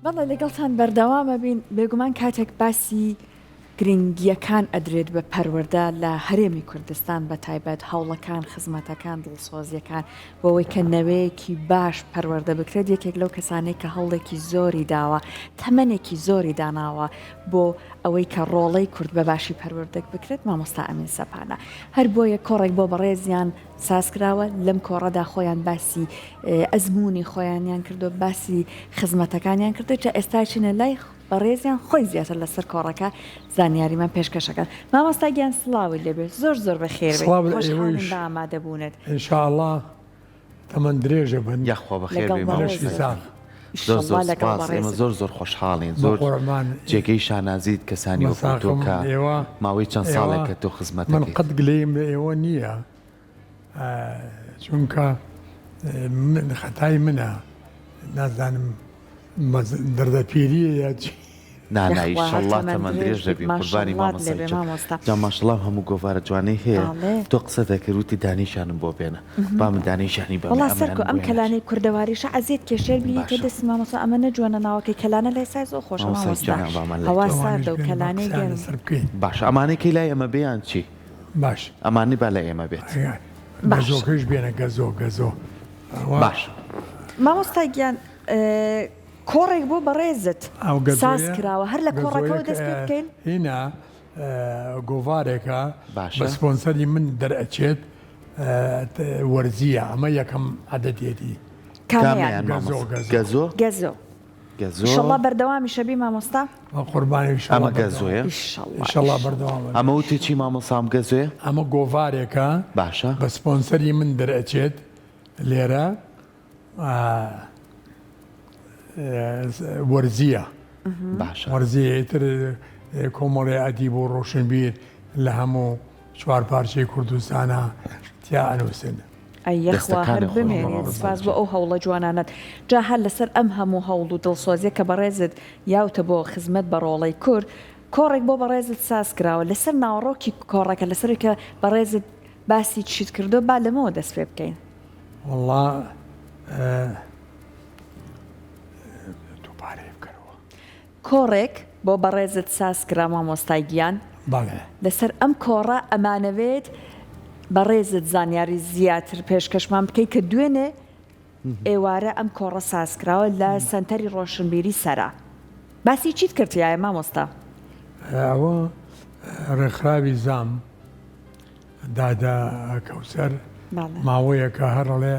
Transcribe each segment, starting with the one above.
بەڵێ لەگەڵتان بەردەوام ئەبین، بێگومان کاتێک باسی گرنگییەکان ئەدرێت بە پەروەردە لە هەرێمی کوردستان بە تایبەت هەوڵەکان، خزمەتەکان، دڵسۆزییەکان بۆ ئەوەی کە نەوەیەکی باش پەروەردە بکرێت، یەکێک لەو کەسانەی کە هەوڵێکی زۆری داوە، تەمەنێکی زۆری داناوە بۆ ئەوەی کە ڕۆڵەی کورد بە باشی پەروەردە بکرێت مامۆستا ئەمین سەپانە. هەر بۆیە کۆڕێک بۆ بەڕێزیان سازکراوە، لەم کۆڕەدا خۆیان باسی ئەزموونی خۆیانیان کردووە، باسی خزمەتەکانیان کردووە، جا ئێستا چینە لای بەڕێزیان خۆی زیاتر لەسەر کۆڕەکە زانیاریمان پێشکەش ئەکەن. مامۆستا گیان سڵاوت لێبێ زۆر زۆر بەخێر بێی سڵاو لە خۆشحاڵین ئێوەیش بە ئامادەبوونت. ان شاء اللە تەمەن درێژە بن یاخوا بەخێر لەگەڵ بێی لەشی بەڕێزت مامۆستا ساغ. گیان زۆر ئیشەڵڵا زۆر لەگەڵ سپاس ئێمە بەڕێزت. زۆر زۆر خۆشحاڵین زۆر بەقوربان جێگەی شانازیت کەسانی وەکو تۆ مەساخم کە ئێوە ماوەی چەند ئێوە ساڵێکە تۆ من خزمەتەکەیت. قەت گلەییم لە ئێوە نییە چونکە من خەتای منە نازانم دەردەپیریە یا چی. نا نا یاخوا هەر ئیشەڵڵا تەمەن تەمەن درێژ درێژ بیت دەبی قوربانی ماشەڵڵات مامۆستا لێبێ گیان مامۆستا. جا ماشەڵڵا ئەم هەموو گۆڤارە جوانەی هەیە بەڵێ. تۆ قسەت ئەکرد وتی دانەیشانم بۆ بێنە با من دانەیشانی بەمێ وەڵا ئەمەیانم سەرکۆ بۆ ئەم هێناش. کەلانەی کوردەواریشە عەزێت کێشێر بیەیتە باشە. دەست مامۆستا ئەمە نە جوانە ناوەکەی کەلانە لای سای زۆر خۆشە مامۆستا مامۆستا گیان ئاوامان لای هەوا تۆ. ئەوانیش ساردە و بێنە با کەلانەی قسەیان گەرم. لەسەر بکەین. باشە ئەمانەی کەی لای ئێمە بێ یان چی؟ باش. ئەمانەی با لای ئێمە بێت. باشە. گەزۆکەیش بێنە گەزۆ گەزۆ. ئەوە. باشە. مامۆستا گیان کۆڕێک بۆ بەڕێزت ئەو ساز گەزۆیە کراوە هەر لە کۆڕەکەوە گەزۆیە دەست پێ بکەین؟ هینا گۆڤارێکە بە باشە. سپۆنسەری من دەرئەچێت وەرزییە ئەمە یەکەم عەدەدیەتی. کامەیان؟ کامەیان گەزۆ مامۆستا؟ گەزۆ. گەزۆ؟ گەزۆ. گەزۆ. ئیشەڵا بەردەوامیشە بی مامۆستا. بەقوربانی ئیشەڵا ئەمە بەردەوام. گەزۆیە؟ ئیشەڵا ئیشەڵا ئیشەڵا. بەردەوام ئەبێ. ئەمە وتی چی مامۆستا ئەم گەزۆیە؟ ئەمە گۆڤارێکە باشە. بە سپۆنسەری من دەرئەچێت لێرە وەرزییە. باشە. وەرزییە ئیتر کۆمەڵێ ئەدیب و ڕۆشنبیر لە هەموو چوارپارچەی کوردستانا تیا ئەنووسن. ئەی یەخوا هەر دەستەکانت خۆش بمێنێت مامۆستا سپاس بۆ گیان. ئەو هەوڵە جوانانەت جا هەر لەسەر ئەم هەموو هەوڵ و دڵسۆزیە کە بەڕێزت یاوتە بۆ خزمەت بە ڕۆڵەی کورد کۆڕێک بۆ بەڕێزت ساز کراوە لەسەر ناوەڕۆکی کۆڕەکە لەسەر کە بەڕێزت باسی چیت کردوە با لەمەوە دەست پێ بکەین. وەڵا دووبارەی بکەرەوە. کۆڕێک بۆ بەڕێزت ساز کرا مامۆستا گیان. بەڵێ. لەسەر ئەم کۆڕە ئەمانەوێت بەڕێزت زانیاری زیاتر پێشکەشمان بکەی کە دوێنێ ئێوارە ئەم کۆڕە ساز کراوە لە سەنتەری ڕۆشنبیری سەرا. باسی چیت کرد تیایا مامۆستا؟ ئەوە ڕێکخراوی زام دادە کەوسەر ماوەیەکە هەر ئەڵێ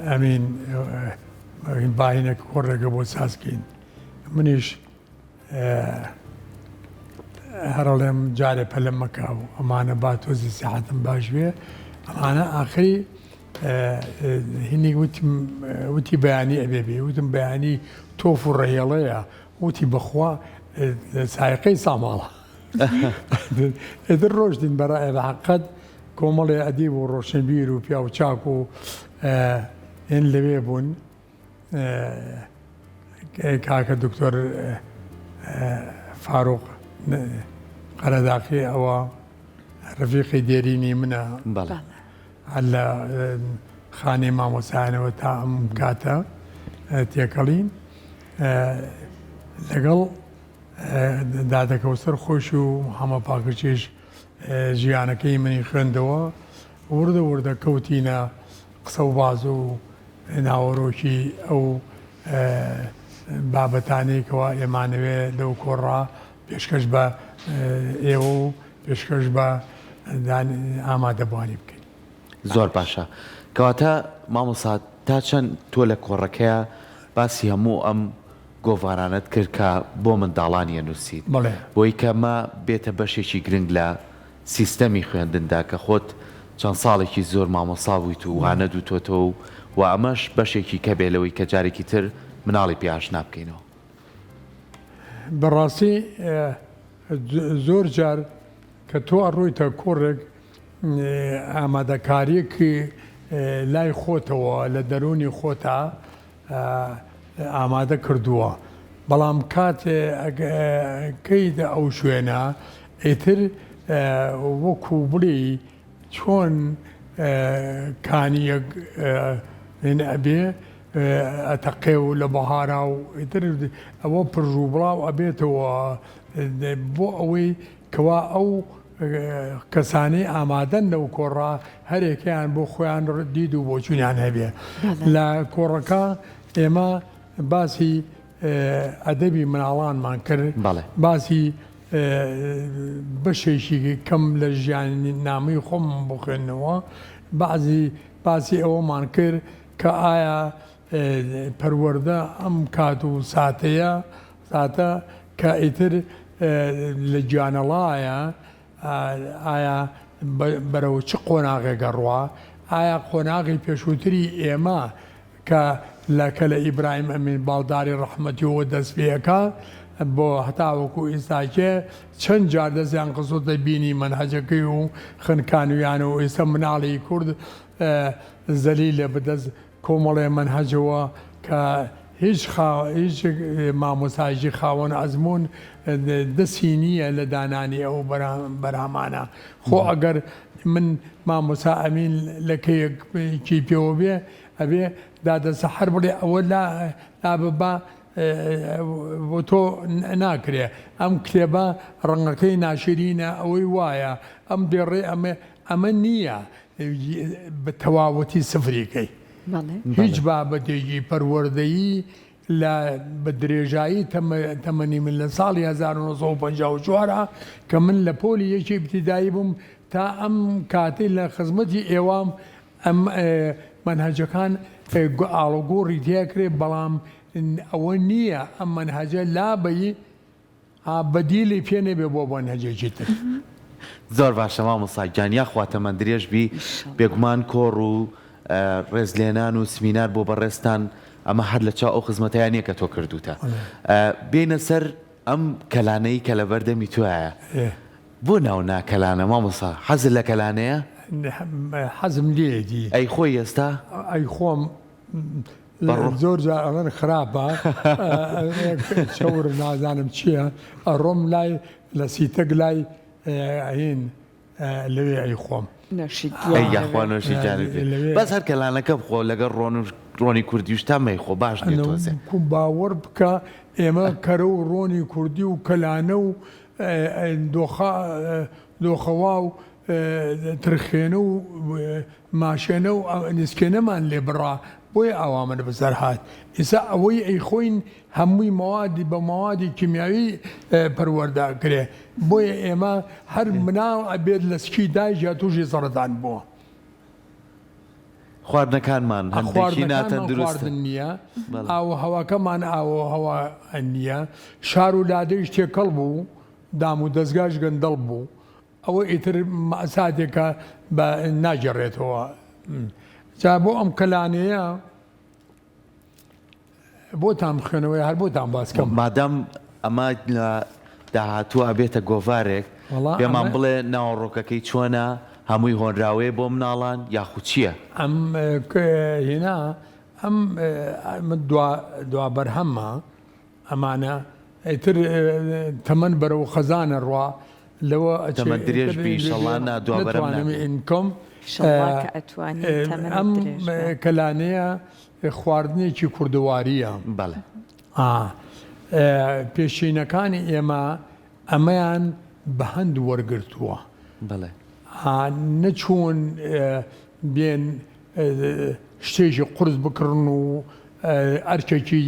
ئەمین باینە کۆڕێکە بۆ سازکەین منیش هەرڵێم جارێ پەلم مەکە و ئەمانە با تۆزی سیحەتم باش بێ ئەمانە ئاخری هینی وتم وتی بەیانی ئەبێ بێ وتم بەیانی تۆف و ڕەهێڵەیە وتی بەخوا سایقەی ساماڵە ئیتر ڕۆشتین بە ڕای بە حەقەت کۆمەڵێ ئەدیب و ڕۆشنبیر و پیاو چاک و هێن لەوێ بوون کاکە دکتۆر فاروق قەرەداقی ئەوە ڕفیقی دێرینی منە بەڵێ هەر لە خانەی مامۆستایانەوە تا ئەم کاتە تێکەڵین لەگەڵ دادە کەوسەر خۆش و حەمە پاکرچیش ژیانەکەی منی خوێندەوە، وردە وردە کەوتینە قسە و باس و ناوەرۆکی ئەو بابەتانەی کەوا ئێمانەوێ لەو کۆڕە پێشکەش بە ئێوە و پێشکەش بە ئامادەبووانی بکەین. زۆر باشە. کەواتە مامۆستا تا چەند تۆ لە کۆڕەکەیا باسی هەموو ئەم گۆڤارانەت کرد کە بۆ منداڵانی ئەنووسیت بەڵێ. بۆی کە مە بێتە بەشێکی گرنگ لە سیستەمی خوێندندا کە خۆت چەند ساڵێکی زۆر مامۆستا بوویت و وانەت وتۆتەوە و و ئەمەش بەشێکی کە بێ لەوەی کە جارێکی تر مناڵی پێ ئاشنا بکەینەوە. بەڕاستی زۆر جار کە تۆ ئەڕۆیتە کۆڕێک ئامادەکاریەکی لای خۆتەوە لە دەروونی خۆتا ئامادە کردووە بەڵام کاتێ کەیتە ئەو شوێنە ئیتر وەکو بڵێی چۆن کانیەک ئەبێ. ئەتەقێ و لە بەهارا و ئیتر ئەوە پرژ و بڵاو ئەبێتەوە بۆ ئەوەی کەوا ئەو کەسانەی ئامادەن لەو کۆڕە هەرێکیان بۆ خۆیان دید و بۆچوونیان هەبێ لە کۆڕەکە ئێمە باسی ئەدەبی مناڵانمان کرد باسی بەشێکی کەم لە ژیانی نامەی خۆم بۆ خوێندنەوە بەعزی باسی ئەوەمان کرد کە ئایا پەروەردە ئەم کات و ساتەیە ساتە کە ئیتر لە گیانەڵایە ئایا بەرەو چ قۆناغێک ئەڕوا؟ ئایا قۆناغی پێشووتری ئێمە کە لە کە لە ئیبراهیم ئەمین باڵداری ڕەحمەتیەوە دەست پێ ئەکا بۆ هەتاوەکو ئیستاکێ چەند جار دەستیان خستۆتە بینی مەنهەجەکەی و خنکانویانە و ئیستا مناڵی کورد زەلیلە بەدەست کۆمەڵێ مەنهەجەوە کە هیچ هیچ مامۆستایەکی خاوەن ئەزموون دەستی نییە لە دانانی ئەو بەرهەمانە. خۆ ئەگەر من مامۆستا ئەمین لەکەیەکی پێوە بێ ئەبێ دادە سەحەر بڵێ ئەوە لا لاببە بۆ تۆ ناکرێ ئەم کتێبە ڕەنگەکەی ناشرینە ئەوەی وایە ئەم دێڕەی ئەمە ئەمە نییە بە تەواوەتی سفری کەی. هیچ بابەتێکی پەروەردەیی لە بە درێژایی تەمەنی من لە ساڵی 1954 کە من لە پۆلی یەکی ئیبتیدایی بووم تا ئەم کاتەی لە خزمەتی ئێوام ئەم مەنهەجەکان ئاڵوگۆڕی تێکرێ بەڵام ئەوە نییە ئەم مەنهەجە لابەی ها بەدیلی پێ نەبێ بۆ مەنهەجێکی تر. زۆر باشە مامۆستا گیان یاخوا تەمەن درێژ بی بێگومان کۆڕ و ڕێزلێنان و سمینار بۆ بەڕێزتان ئەمە هەر لە چاو ئەو خزمەتەیا نیە کە تۆ کردوتە بێینە سەر ئەم کەلانەی کە لەبەر دەمی تۆیە بۆ ناو نا کەلانە مامۆستا حەزت لە کەلانەیە؟ حەزم لێیەتی. ئەی خۆی ئێستا؟ ئەی خۆم زۆر جار ئەڵێن خراپە چەور نازانم چییە ئەڕۆم لای لە سیتەک لای هین لەوێ ئەی خۆم یاخوا نۆشی جانت بێ بەس هەر کەلانەکە بخۆ لەگەڵ ڕۆن و ڕۆنی کوردیش تا مەیخۆ باش نیە تۆزێ باوەڕ بکە ئێمە کەرە و ڕۆنی کوردی و کەلانە و دۆخە دۆخەوا و ترخێنە و ماشێنە و نیسکێنەمان لێ بڕا بۆیە ئاوامان بەسەر هات ئیسا ئەوەی ئەیخۆین هەمووی مەوادی بە مەوادی کیمیاوی پەروەردە ئەکرێ بۆیە ئێمە هەر مناڵ ئەبێت لە سکی دایکیا تووشی سەڕەتان بووە. خواردنەکانمان هەندێکی ناتەندروستن. خواردن نییە، ئاو و هەواکەمان ئاو و هەوا نییە، شار و لادێیش تێکەڵ بوو، دام و دەزگاش گەندەڵ بوو، ئەوە ئیتر مەئساتێکە بە ناگەڕێتەوە. جا بۆ ئەم کەلانەیە بۆتان بخوێنەوە یا هەر بۆتان باس کەم؟ مادام ئەمە لە داهاتوو ئەبێتە گۆڤارێک پێمان بڵێ ناوەڕۆکەکەی چۆنە، هەمووی هۆنراوەیە بۆ مناڵان یاخود چییە؟ ئەم هینا ئەم دوا دوا بەرهەمە ئەمانە ئیتر تەمەن بەرەو خەزان ئەڕوا لەوە ئەچێ تەمەن درێژ بی ئیشەڵا نا دوا بەرەم ناتوانم ناکەی. ئینکۆم ئیشەڵا کە ئەتوانی تەمەنت ئەم درێژ بێ. کەلانەیە خواردنێکی کوردەوارییە. بەڵێ. ئا پێشینەکانی ئێمە ئەمەیان بە هەند وەرگرتووە. بەڵێ. نەچوون بێن شتێکی قورس بکڕن و ئەرکێکی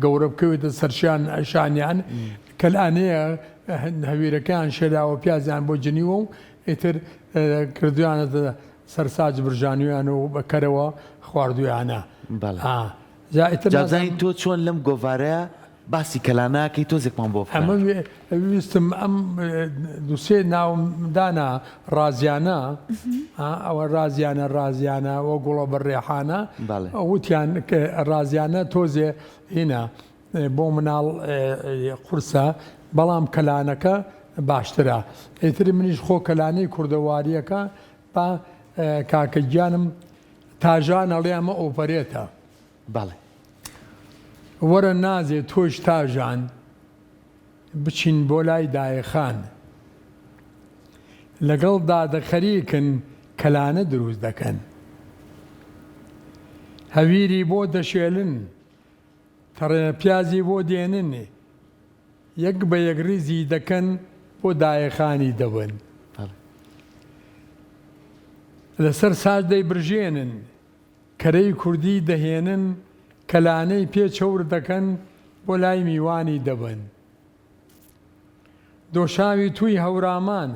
گەورە بکەوێتە سەرشان شانیان کەلانەیە هەویرەکەیان شێلاوە پیازیان بۆ جنیوە و ئیتر کردویانەتە سەرساج برژانویان و بەکەرەوە خواردویانە. بەڵێ. جا بزانین تۆ چۆن لەم گۆڤارەیە باسی کەلانە ئەکەی تۆزێکمان بۆ بخوێنەرەوە. ئەمە ویستم ئەم دوسێ ناوم دانا ڕازیانە ئەوە ڕازیانە ڕازیانە وە گوڵە بە ڕێحانە وتیان ڕازیانە تۆزێ هینا بۆ مناڵ قورسە بەڵام کەلانەکە باشترە ئیتر منیش خۆ کەلانەی کوردەواریەکە با کاکە گیانم تاژان ئەڵێ ئەمە ئۆپەرێتە. بەڵێ. وەرە نازێ تۆش تاژان بچین بۆ لای دایەخان لەگەڵ دادە خەریکن کەلانە دروست دەکەن. هەویری بۆ دەشێلن، تەڕێ پیازی بۆ دێنن، یەک بە یەک ڕیزی دەکەن بۆ دایەخانی دەبەن. لەسەر ساج دەیبرژێنن، کەرەی کوردی دەهێنن، کەلانەی پێ چەور دەکەن بۆ لای میوانی دەبەن. دۆشاوی تووی هەورامان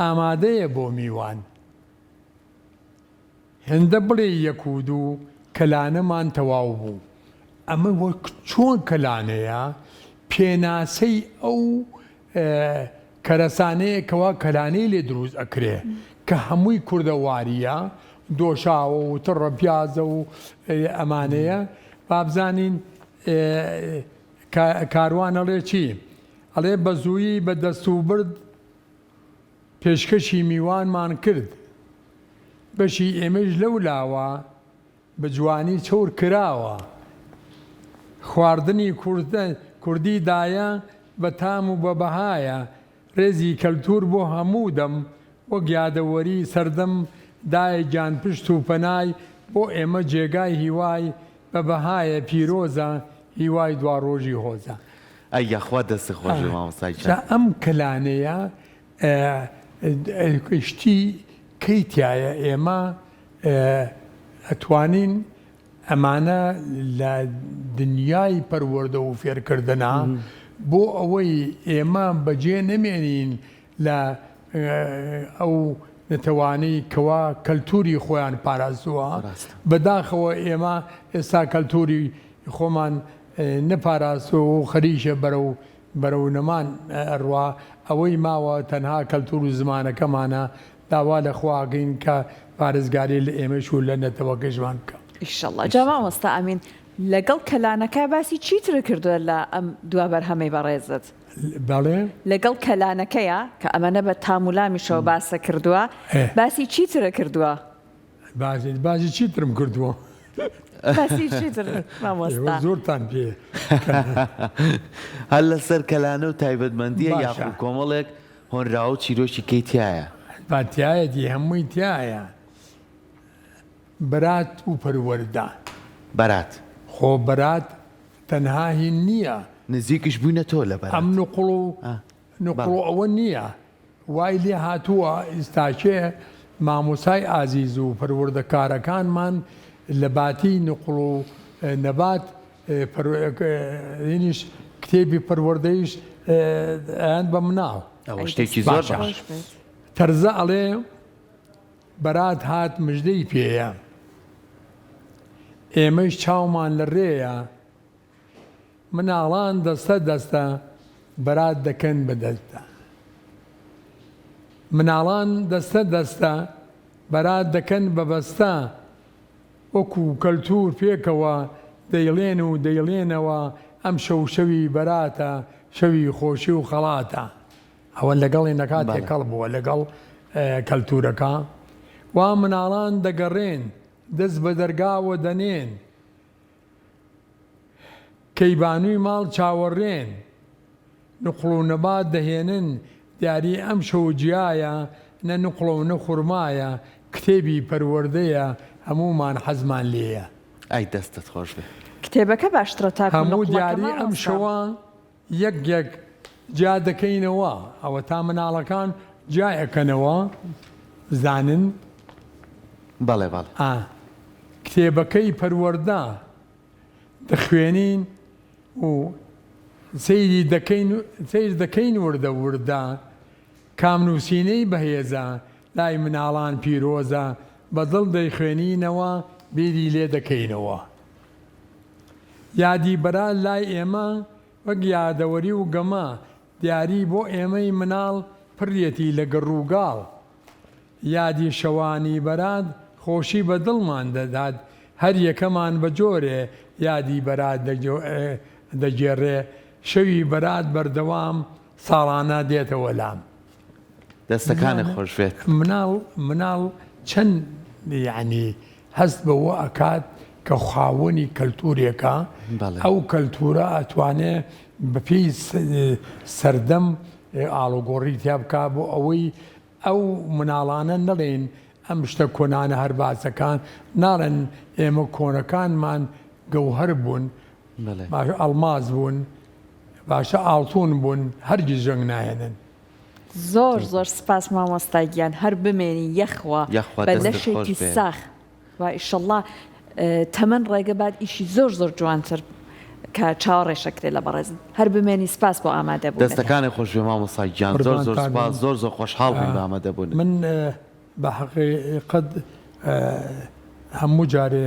ئامادەیە بۆ میوان. هێندە بڵێی یەک و دوو کەلانەمان تەواو بوو. ئەمە وەک چۆن کەلانەیە، پێناسەی ئەو کەرەسانەیە کەوا کەلانەی لێ دروست ئەکرێ کە هەمووی کوردەوارییە، دۆشاوە و تڕە پیازە و ئەمانەیە. با بزانین کاروان ئەڵێ چی؟ ئەڵێ بە زوویی بە دەستوبرد پێشکەشی میوانمان کرد، بەشی ئێمەیش لەو لاوە بە جوانی چەور کراوە. خواردنی کوردی دایە بە تام و بە بەهایە، رێزی کەلتوور بۆ هەموو دەم وەک یادەوەری سەردەم دایە گیان پشت و پەنای بۆ ئێمە جێگای هیوای بە بەهایە پیرۆزە هیوای دواڕۆژی هۆزە. ئەی یاخوا دەستت خۆش بێ مامۆستا گیان. جا ئەم کەلانەیە شتی کەی تیایە ئێمە ئەتوانین ئەمانە لە دنیای پەروەردە و فێرکردنا بۆ ئەوەی ئێمە بەجێ نەمێنین لە ئەو نەتەوانەی کەوا کەلتوری خۆیان پاراستووە بەداخەوە ئێمە ئێستا کەلتوری خۆمان نەپاراستووە و خەریکە بەرەو بەرەو نەمان ئەڕوا، ئەوەی ماوە تەنها کەلتور و زمانەکەمانە، داوا لە خوا ئەکەین کە پارێزگاری لە ئێمەش و لە نەتەوەکەشمان بکا. ئیشەڵا. جا مامۆستا ئەمین لەگەڵ کەلانەکە باسی چیترت کردوە لە ئەم دوا بەرهەمەی بەڕێزت؟ بەڵێ. لەگەڵ کەلانەکەیا کە ئەمەنە بە تام و لامیشەوە باست کردوە باسی چیترت کردوە؟ باسی باسی چیترم کردووە؟ باسی چیتر مامۆستا؟ زۆرتان پێ هەر لەسەر کەلانە و تایبەتمەندیە یاخو کۆمەڵێک هۆنراوە و چیرۆکی کەی تایە؟ با تایەتی هەمووی تایە بەرات و پەروەردە. بەرات. خۆ بەرات تەنها هین نییە. نزیکیش بووینە تۆ لە بەرات. ئەم نوقڵ و نوقڵ و ئەوە نییە. وای لێ هاتووە ئیستاکێ مامۆستای ئازیز و پەروەردەکارەکانمان لە باتی نوقڵ و نەبات هینیش کتێبی پەروەردەیش ئەیان بە مناڵ. ئەوە شتێکی زۆر باش. تەرزە ئەڵێ بەرات هات مژدەی پێیە ئێمەش چاومان لە ڕێیە. مناڵان دەستە دەستە بەرات دەکەن بە دەستە مناڵان دەستە دەستە بەرات دەکەن بە بەستە وەکو کەلتور پێکەوە دەیڵێن و دەیڵێنەوە ئەمشەو شەوی بەراتە شەوی خۆشی و خەڵاتە ئەوە لەگەڵ ینەکا تێکەڵ بووە لەگەڵ کەلتورەکە وا مناڵان دەگەڕێن دەست بە دەرگاوە دەنێن کەیبانووی ماڵ چاوەڕێن، نوقڵ و نەبات دەهێنن، دیاری ئەمشەو جیایە، نە نوقڵە و نە خورمایە، کتێبی پەروەردەیە، هەموومان حەزمان لێیە. ئای دەستت خۆش بێ. کتێبەکە باشترە تاکو هەموو نوقڵەکە دیاری مامۆستا. ئەمشەوە یەک یەک جیا دەکەینەوە، ئەوەتا مناڵەکان جیای ئەکەنەوە زانن. بەڵێ بەڵێ. ئا کتێبەکەی پەروەردە دەخوێنین و سەیری دەکەین سەیر دەکەین وردە وردە کام نووسینەی بەهێزە لای مناڵان پیرۆزە بە دڵ دەیخوێنینەوە بیری لێ دەکەینەوە یادی بەرا لای ئێمە وەک یادەوەری و گەمە دیاری بۆ ئێمەی مناڵ پڕیەتی لە گڕوگاڵ یادی شەوانی بەرات خۆشی بە دڵمان دەدات، هەر یەکەمان بە جۆرێ یادی بەرات دەگێڕێ، شەوی بەرات بەردەوام ساڵانە دێتەوە لام. دەستەکانت خۆش بێت. مناڵ مناڵ چەند یەعنی هەست بەوە ئەکات کە خاوەنی کەلتورێکە، ئەو کەلتورە ئەتوانێ بەپێی سەردەم ئاڵوگۆڕی تیا بکا بۆ ئەوەی ئەو مناڵانە نەڵێین ئەم شتە کۆنانە هەر باسەکان ناڵێن ئێمە کۆنەکانمان گەوهەر بوون باشە ئەڵماس بوون باشە ئاڵتون بوون هەرگیز ژەنگ ناهێنن. زۆر زۆر سپاس مامۆستا گیان هەر بمێنی یەخوا یاخوا بە دەستت خۆش لەشێکی بێ. ساخ و ئیشەڵا تەمەن ڕێگە بات ئیشی زۆر زۆر جوانتر کە چاوەڕێش ئەکرێ لە بەڕێزت هەر بمێنی سپاس بۆ ئامادەبوونت. دەستەکانت خۆش بێ مامۆستا گیان زۆر زۆر قوربانتان سپاس بم زۆر زۆر خۆشحاڵ بووین بە ئامادەبوونت. من بە حەقیقەت هەموو جارێ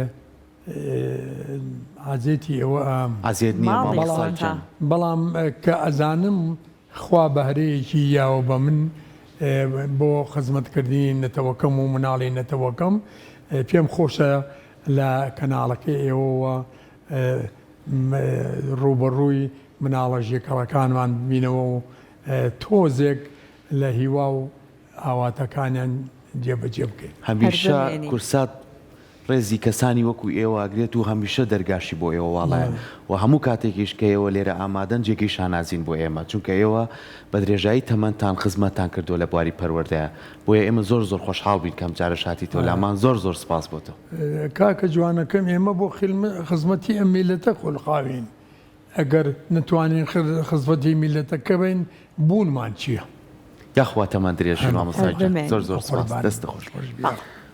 عەزێتی ئێوە ئەم. عەزێت نییە ماڵی مامۆستا خۆتە. گیان. بەڵام کە ئەزانم خوا بەهرەیەکی یاوە بە من بۆ خزمەتکردنی نەتەوەکەم و مناڵی نەتەوەکەم پێم خۆشە لە کەناڵەکەی ئێوەوە ڕووبەڕووی مناڵە ژێکەڵەکانمان ببینەوە و تۆزێک لە هیوا و ئاواتەکانیان جێبەجێ بکەین. هەمیشە کورسات ڕێزی کەسانی وەکو ئێوە ئەگرێت و هەمیشە دەرگاشی بۆ ئێوە واڵایە و هەموو کاتێکیش کە ئێوە لێرە ئامادەن جێگەی شانازین بۆ ئێمە چونکە ئێوە بە درێژایی تەمەنتان خزمەتتان کردووە لە بواری پەروەردەیا بۆیە ئێمە زۆر زۆر خۆشحاڵ بووین کە ئەمجارەش هاتیتەوە لامان زۆر زۆر سپاس بۆ تۆ. کاکە جوانەکەم ئێمە بۆ خزمەتی ئەم میللەتە خولقاوین ئەگەر نەتوانین خزمەتی میللەتەکە بین بوونمان چییە؟ یاخوا تەمەن درێژ بی مامۆستا گیان زۆر زۆر سوپاس دەستت خۆش. بەڵێ.